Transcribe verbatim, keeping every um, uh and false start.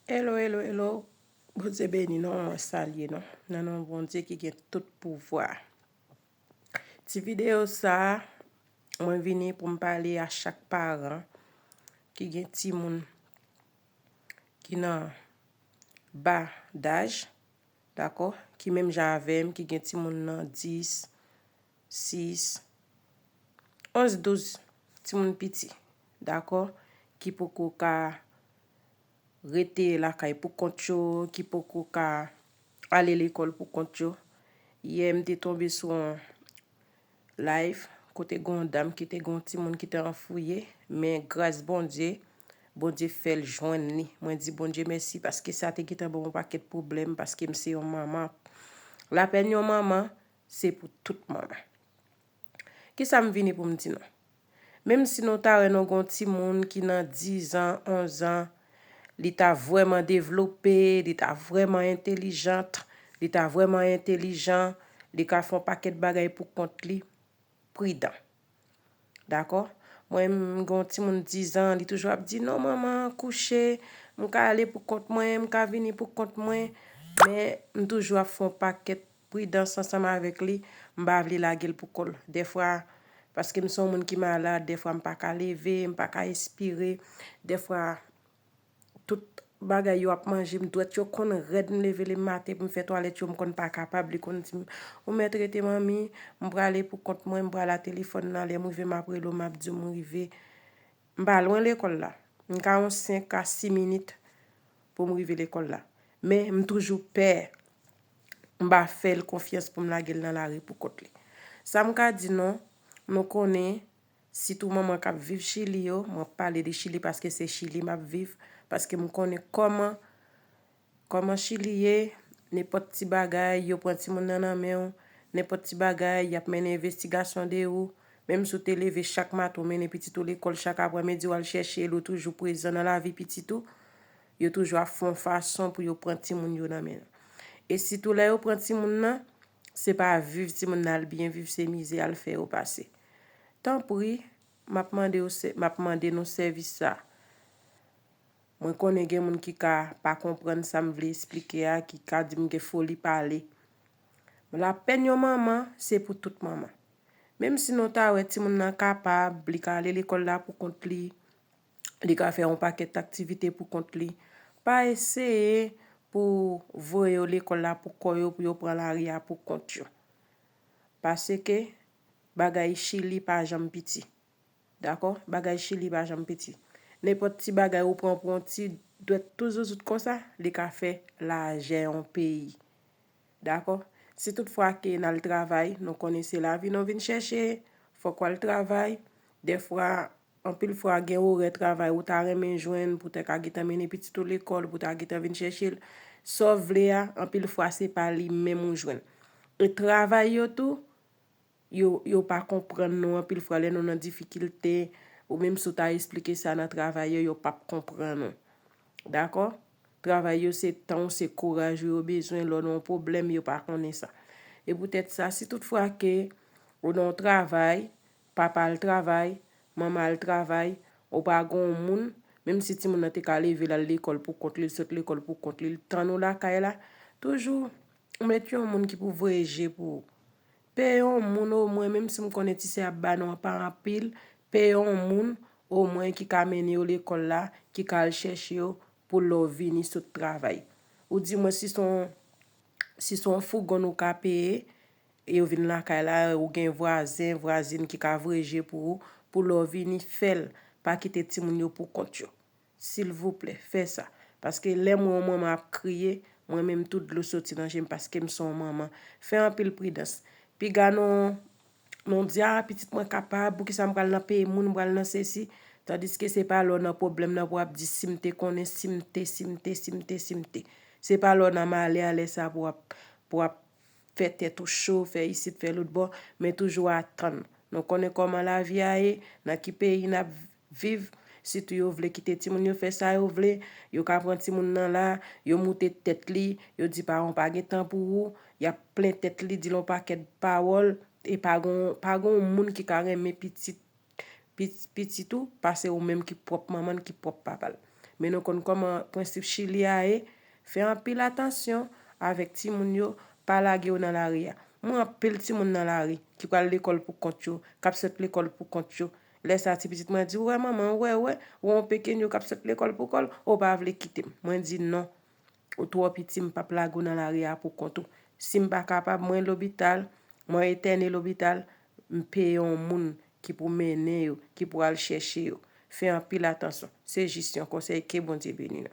Hello, hello, hello. Bondye beni nou, mwen salye nou. Nan non Bondye ki gen tout pouvwa. Ti videyo sa a, mwen vini pou m pale a chak paran ki gen timoun ki nan ba daj, dakò, ki menm jan avè m, ki gen timoun nan dis, sis, onz, douz, timoun piti, dakò, ki poko ka rete lakay pou kont yo, ki poko ka ale lekòl pou kont yo. Yè, m te tonbe sou yon live kote gen yon dam ki te gen yon timoun ki te anfouye, men gras Bondye, Bondye fè l jwenn li. Mwen di Bondye mèsi paske sa te gentan ban m yon pakèt pwoblèm paske m se yon manman. Lapenn yon manman, se pou tout manman. Kisa m vini pou m di nou? Menm si nou ta wè nou gen yon timoun ki nan diz an, onz an, li ta vrèman devlope, li ta vrèman entelijant, li ta vrèman entelijan, li ka fè yon pakèt bagay pou kont li, pridan. Dakò? Mwen, m gen yon timoun diz an, li toujou ap di, "Non, manman, kouche, m ka ale pou kont mwen, m ka vini pou kont mwen." Men, m toujou ap fè yon pakèt pridans ansanm avèk li, m pa vle lage l pou kò l. Dèfwa, paske m se yon moun ki malad, dèfwa m pa ka leve, m pa ka espire. Dèfwa, tout bagay yo ap manje m, dwèt yo konn rèd, m leve le maten pou m fè twalèt yo, m konn pa kapab, li konn di m, "Ou mèt rete manmi, m prale pou kont mwen, m prale a telefòn nan, lè m rive m ap rele w, m ap di w m rive." M pa lwen lekòl la, m ka yon senk a sis minit pou m rive lekòl la. Men m toujou pè m pa fè l konfyans pou m lage l nan lari pou kont li. Sa m ka di nou, nou konnen, sitou manman k ap viv Chili yo, mwen ap pale de Chili paske se Chili m ap viv, paske m konnen kòman, kòman Chili ye, nenpòt ti bagay, yo pran timoun nan nan men w, nenpòt ti bagay, y ap mennen envestigasyon de ou, menm si w te leve chak maten, w mennen pitit ou lekòl chak aprèmidi, w al chèche l, ou toujou prezan nan lavi pitit ou, yo toujou ap fè yon fason pou yo pran timoun yo nan men nou. E sitou lè yo pran timoun nan, se pa viv timoun nan al byen viv, se mizè al fè yo pase. Tanpri, m ap mande w sè-, m ap mande nou sèvis sa. Mwen konnen gen moun ki ka pa konprann sa m vle esplike a, ki ka di m gen foli pale. Lapenn yon manman, se pou tout manman. Menm si nou ta wè timoun nan kapab, li ka ale lekòl la pou kont li, li ka fè yon pakèt aktivite pou kont li, pa eseye pou voye yo lekòl la pou kò yo, pou yo pran lari a pou kont yo. Paske bagay Chili pa janm piti. Dakò? Bagay Chili pa janm piti. Nenpòt ti bagay ou pran pou yon ti dwèt tou zouzout konsa, li ka fè lajè yon peyi. Dakò? Si toutfwa ke n al travay, nou konnen se lavi nou vin chèche, fòk w al travay. Dèfwa, anpil fwa, gen orè travay ou ta renmen jwenn pou w ta ka gentan mennen pitit ou lekòl, pou w ta gentan vin chèche l. Sa w vle a, anpil fwa, se pa li menm ou jwenn. E travay yo tou, yo, yo pa konprann nou anpil fwa lè nou nan difikilte, ou menm si w ta esplike sa nan travay yo, yo p ap konprann ou. Dakò? Travay yo se tan w, se kouraj ou yo bezwen, lè w nan yon pwoblèm, yo pa konnen sa. E poutèt sa, si toutfwa ke ou nan yon travay, papa al travay, manman al travay, ou pa gen yon moun, menm si timoun nan te ka leve l al lekòl pou kont li, l sot lekòl pou kont li, l tann ou lakay la, toujou, ou mèt yon moun ki pou voye je pou ou. Peye yon moun omwen, menm si m konnen ti sè ap ba nou an pa anpil, peye yon moun omwen ki ka mennen yo lekòl la, ki ka al chèche yo pou lè w vini sot travay. Ou di mwen si se yon, si se yon fougon ou ka peye, e yo vin lakay la, ou gen vwazen, vwazin ki ka voye je pou ou, pou lè w vini fè l, pa kite timoun yo pou kont yo. Silvouplè, fè sa. Paske lè m wè yon manman ap kriye, mwen menm tou dlo soti nan je m paske m se yon manman. Fè anpil pridans. Piga nou, nou di, "A, pitit mwen kapab, poukisa m pral nan peyi moun, m pral nan sesi?" Tandiske se pa lè w nan pwoblèm nan pou w ap di, "Si m te konnen, si m te, si m te, si m te, si m te." Se pa lè w nan malè a lè sa pou w ap, pou w ap fè tèt ou cho, fè isit, fè lòt bò, men toujou atann. Nou konnen kòman lavi a ye, nan ki peyi n ap viv, sitou yo vle kite timoun yo fè sa yo vle, yo ka pran timoun nan la, yo moute tèt li, yo di paran w pa gen tan pou ou, y ap plen tèt li, di l yon pakèt pawòl, e pa gon, pa gon moun ki ka renmen pitit, pit-, pitit ou, pase ou menm ki pwòp manman l, ki pwòp papa l. Men nou konn kòman prensip Chili a ye. Fè anpil atansyon avèk timoun yo, pa lage yo nan lari a. Mwen anpil timoun nan lari ki pral lekòl pou kont yo, k ap sot lekòl pou kont yo. Lè sa ti pitit mwen di, "Ou wè manman, ou wè, ou wè, ou wè yon pekenyo k ap sot lekòl pou kò l, ou pa vle kite m." Mwen di, "Non, ou twò piti, m p ap lage w nan lari a pou kont ou. Si m pa kapab, mwen lopital, mwen entène lopital, m peye yon moun ki pou mennen yo, ki pou al chèche yo." Fè anpil atansyon. Se jis yon konsèy, ke Bondye beni nou.